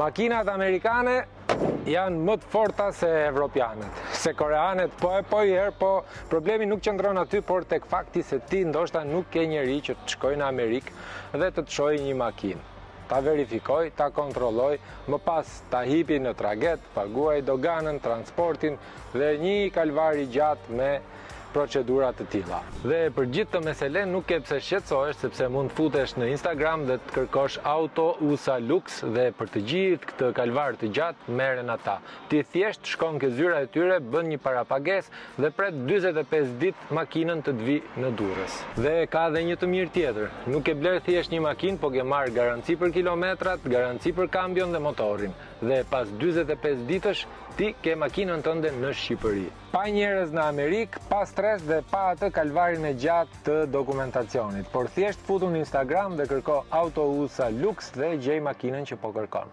Makinat amerikane janë më të forta se evropianët, se koreanet, po e po i herë, po problemi nuk qëndron aty, por tek fakti se ti ndoshta nuk ke njeri që të shkojë në Amerikë dhe të të shohë një makinë. Ta verifikojë, ta kontrollojë, më pas ta hipi në traget, paguajë doganën, transportin dhe një kalvar i gjatë me procedura të tilla. Dhe për gjithë këtë mesele nuk ke pse shqetësohesh sepse mund të futesh në Instagram dhe të kërkosh Auto USA Lux dhe për të gjithë këtë kalvar të gjatë merren ata. Ti thjesht shkon ke zyra e tyre, bën një parapagesë dhe pret 45 ditë makinën të të vijë në Durrës. Dhe ka dhe një të mirë tjetër, nuk ke blerë thjesht një makinë, po ke marrë garanci për kilometrat, garanci për kambion dhe motorin. Dhe pas 45 ditësh ti ke makinën tënde në Shqipëri. Pa njerëz në Amerikë, pa stres dhe pa atë kalvarin e gjatë të dokumentacionit, por thjesht futu në Instagram dhe kërko Auto USA Lux dhe gjej makinën që po kërkon.